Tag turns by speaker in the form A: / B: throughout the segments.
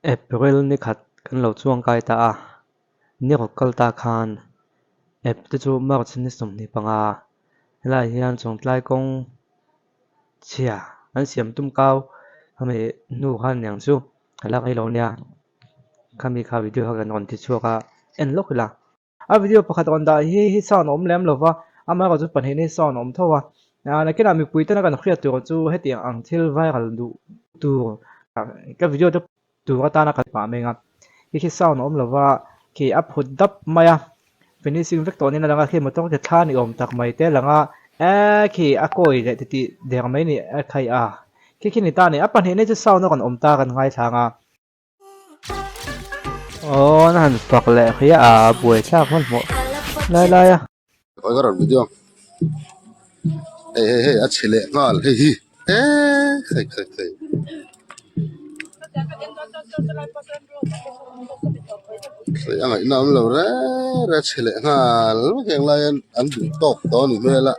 A: April ni khat kan lo chuang kai ta a, ni rawk kal ta khan Ap te chu March ni 25 helaiah hian Chawngtlai kawng chhia an siam tum kau khami hnu khan niang chu a la rei lo nia khami kha video kha kan rawn ti chhuak a en lawk ila. A video pakhat rawn dah hi hi sound a awm lem lo va, amaherawhchu pahnih hi sound a awm tho a. Nakinah mipui tena kan hriat tur chu hetiang ang thil viral duh tur ka video te tur atana ka pah meng a. Khi khi sound a awm lo va, khi a phut dap mai a, finishing vek tawh niin a lang a, khi motor ke thla ni awm tak mai te a lang a, eee khi a kawi leh titih der mai ni a khai a. Khi khi ni ta a ni, a pahnih ni chu sound a rawn awm ta kan ngaithlang a. Aw an han fak leh khi a buai thlak hmanhmawh lai lai a.
B: Oi ka rawn video hei hei hei a chhe leh nghal hei hi eee khai khai khai. Sawi a ngaihna awm lo reng reng a chhe leh nghal vek heng lai hian an duh tawk tawh a ni hmel a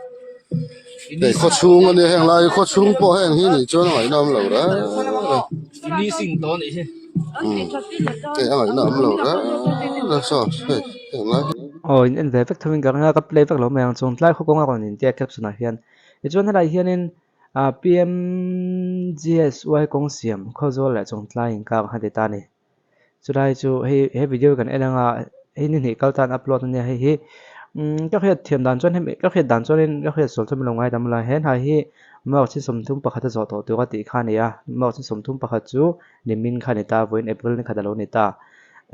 B: hei khaw chhung a nia heng lai khaw chhung pawh heng hi nih chuan a ngaihna awm lo reng reng hei a ngaihna awm lo reng reng saw hei heng lai hi.
A: Aw in en ve vek tho in ka ring a ka play vek lo mai ang chuan tlai khaw kawnga rawn intia caption ah hian tichuan helai hianin ah P_M_G_S_Y kawng siam Khawzawl leh Chawngtlai inkar a ti ta a ni. Chulai chu hei he video kan en anga hei ni hnih kal tan upload ania hei hi umm ka hriat thiam dan chuan hemi ka hriat dan chuanin ka hriat sual chuan min lo ngaidam la he hnai hi March hi 31 a zawh tawh tur a tih kha a ni a March hi 31 chu nimin kha a ni ta vawiin April ni khat a lo ni ta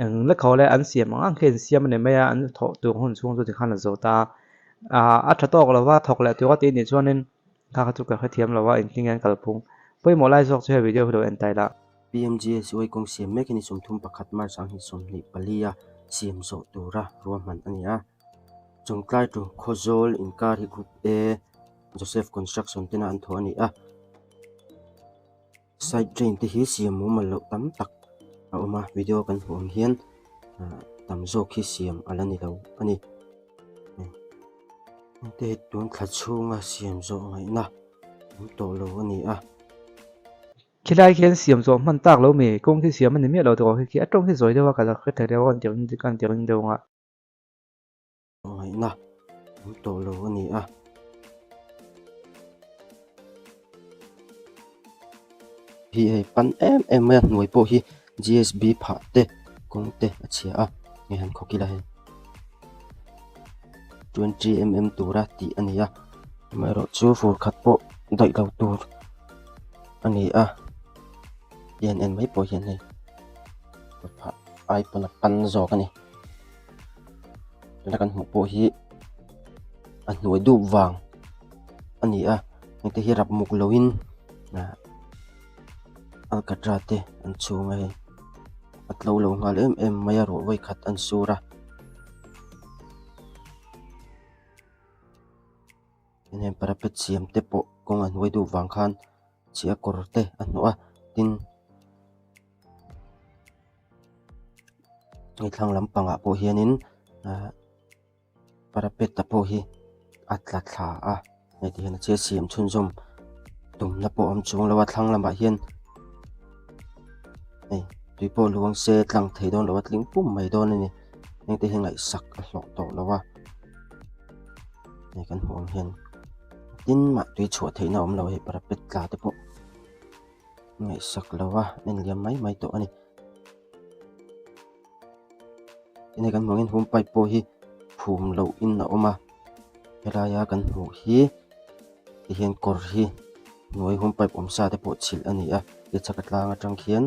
A: eng lekho leh an siam ang ang khi an siam a ni mai a an thawh tur hun chhung chu tikhan a zawh ta a ah a tha tawk lo va thawk leh tur a tih a nih chuanin kha kha chu ka hrethiam lo a engtin nge an kalphung pawimawh lai zawk chu he video hi lo en ta ila.
C: PMGSY kawng siam mek hi ni 31 March ang hi 24 a siam zawh tura ruahman a ni a. Chawngtlai to Khawzawl inkar hi Group A Joseph Construction tena an thawh a ni a. Side drain te hi siam mumal loh tam tak a awm a, video kan hmuh ang hian tam zawk hi siam a la ni lo a ni. Hengte hi tun thla chhunga siam zawh ngaihna awm tawh lo a ni a.
A: Khilai khian siam zawh hman tak lo mi, kawng khi siam a ni miah lo tawh khi khi a tawng khi zawi deuh a ka la hre thei deuh a kan ti kan ti ring deuh ang a.
C: Ngaihna awm tawh lo a ni a. Hi hei pan em em mai a hnuai pawh hi G_S_B phah te kawng te a chhia a hei han khawk ila hei 20mm tura tih a ni a amaherawhchu fur khat pawh daih lo tur a ni a hian en mai pawh hian hei phah ai pawn a pan zawk a ni tuna kan hmuh pawh hi a hnuai dup vang a ni a hengte hi rap muk loin ah alkatra te an chhung a hei a tlo lo nghal em em mai a ruah vawi khat an sur a. Heng parapet siam te pawh kawng a hnuai duh vang khan chhia kawr te a hnawh a tin hei thlang lampangah pawh hianin ahh parapet te pawh hi a tla thla a hei ti hian a chhia siam chhunzawm tumna pawh a awm chuang lo a thlang lamah hian hei tui pawh luang se tlang thei dawn lo a tling pum mai dawn a ni heng te hi ngaihsak a hlawh tawh lo a. Hei kan hmuh ang hian tin mah tui chhuah theihna a awm lo a hei parapet tla te pawh ngaihsak lo a en liam mai mai tawh a ni. Hei kan hmuh ang hian home pipe pawh hi phum loh in a awm a helaia kan hmuh hi tihian kawr hi hnuai home pipe awm sa te pawh chhilh a ni a ti chhak atlang atang khian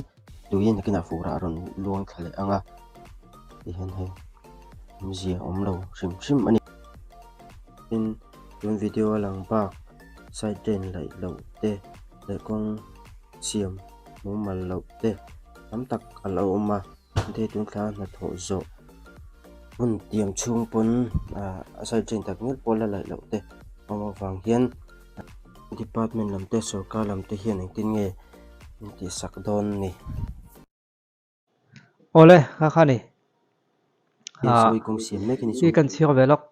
C: tui nakinah furah a rawn luang thla leh ang a tihian hei awmzia awm lo hrim hrim a ni. Tin tun video a lang bak side drain laih loh te leh kawng siam mumal loh te tam tak a lo awm a hei tun thla hnathawh zawh hun tiang chhung pawn ah a side drain tak ngial pawh la laih loh te a awm avang hian department lam te sorkar lam te hian engtin nge min tihsak dawn ni.
A: Awle kha kha ni. Hi kan chhiar ve lawk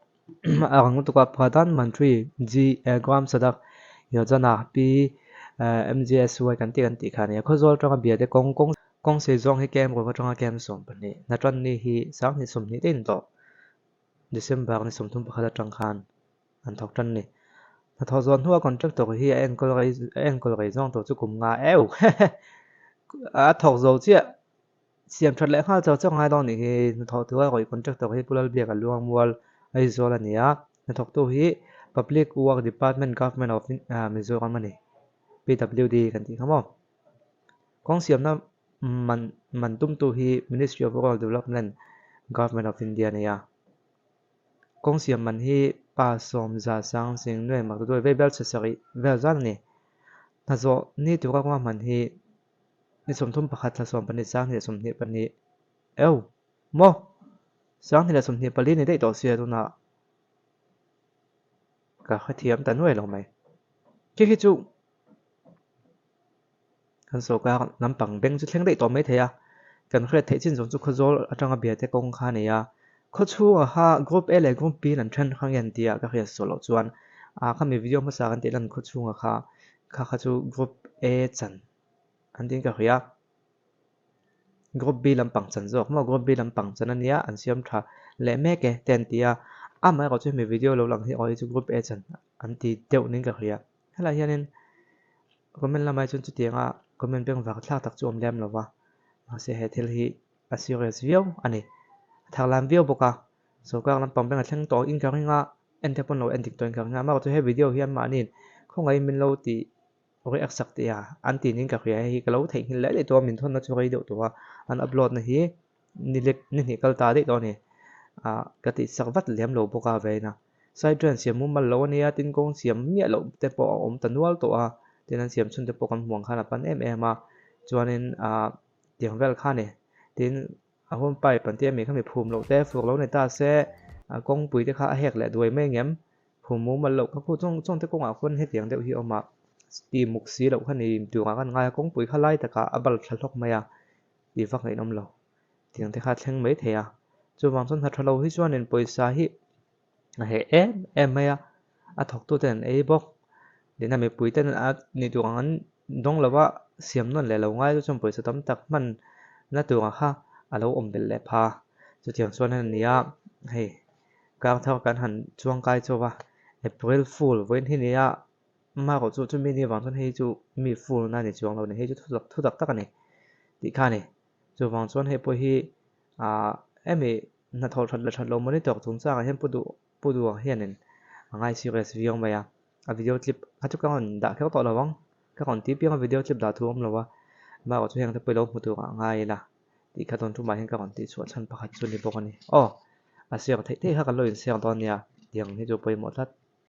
A: a rang lutuk a Pradhan Mantri G Gram Sadak Yojana P MGSY kan tih kan tih kha a ni a. Khawzawl atanga bia te kawng kawng. Kawng sei zawng hi kem ruk atanga kem 12, hna tan ni hi 2020 te intawh December ni 31 atang khan an thawk tan ni. Hnathawh zawh hnua contractor hi a enkawl rei a enkawl rei zawng tur chu kum nga eu a thawk zo chiah siam that leh nghal char char ngai dawn nih hi. Hnathawh tura rawih contractor hi Pu Lalbiaka Luangmual Aizawl a ni a, hnathawktu hi Public Work Department Government of Mizoram a ni, PWD kan tih kha maw. Kawng siamna man man tumtu hi Ministry of Rural Development Government of India a ni a. Kawng siam man hi pa sawm za sang sing nuai mak duai vei bel chhe sarih vel zan a ni. Hna zawh ni tura kawng a hman hi ni 31 thla 12 2022 eu maw 2024 ni daih tawh sia tunah ka hrethiam ta nuai lo mai. Khi khi chu Kan sawrkar lampang beng chu thleng daih tawh mai thei a, kan hriat theih chin zawng chu Khawzawl atanga Biate kawng kha a ni a, khawchhungah kha Group A leh Group B in an then hrang hian tia ka hriat sual loh chuan ah khami video hmasa kan tih lan khawchhungah kha kha kha chu Group A chan an tiin ka hria. Group B lampang chan zawk maw Group B lampang chan a nia an siam tha leh mek e te an ti a, amaherawhchu hemi video lo lang hi aw hi chu Group A chan an ti deuh niin ka hria. Helaiah hianin comment lamah hi chuan chutianga comment beng vak thlak tak chu a awm lem lo va, mahse he thil hi a serious viau a ni. A thar lam viau bawk a, sawrkar lampang beng a thleng tawh in ka ring a, en te pawn lo en dik tawh in ka ring a, amaherawhchu he video hi anmahniin khawngaihin min lo tih react sak tih a an tih niin ka hria hei hi ka lo theihnghilh leh daih tawh a, min thawnna chu rei deuh tawh a, an upload na hi ni lek ni hnih kal ta daih tawh a ni. Ah ka tih sak vat lem lo bawk a vein a. Side drain siam mumal lo a nia, tin kawng siam miah loh te pawh a awm ta nual tawh a, tin an siam chhun te pawh kan hmuh ang khan a pan em em a, chuanin ah tiang vel kha a ni. Tin a huam pipe an tih a mi kha mi phum loh te fur lo ni ta se ah kawngpui te kha a hek leh duai mai ang em? Phum mumal loh kha khu chawng chawng te kawngah khuan hetiang deuh hi a awm a, ti muk si loh kha ni turah khan ngai a, kawngpui kha lai takah a bal thla hlawk mai a. Tih vak ngaih nawm lo. Tiang te kha a thleng mai thei a. Chuvang chuan hna tha lo hi chuanin pawisa hi a heh em em mai a, a thawktu ten an ei bawk. Lehna mipui ten a nih tur ang an dawng lo va, siam nawn leh lo ngai chu chuan pawisa tam tak hman na turah kha a lo awm belh leh pha. Chutiang chuan a ni a, hei kar thar kan han chuang kai chauh a, April Fool vawiin hi nia Marawh chu chumi ni avang chuan hei chu mi fool na ni chuang lo a ni, hei chu thutak thutak tak a ni tih kha a ni. Chuvang chuan hei pawh hi aah hemi hnathawh that leh that lo monitor chungchangah hian pu duh pu duh ang hianin a ngai serious viau mai a, a video clip kha chu ka rawn dah kher tawh lo ang, ka rawn tih piang a video clip dah thu a awm lo a, marawh chu heng te pawh i lo hmu turah a ngai ila tih kha tawn tumah hian ka rawn tih chhuah chhan pakhat chu a ni bawk a ni. Aw a share theih theih kha kan lo in share dawn nia tiang hi chu pawimawh tlat.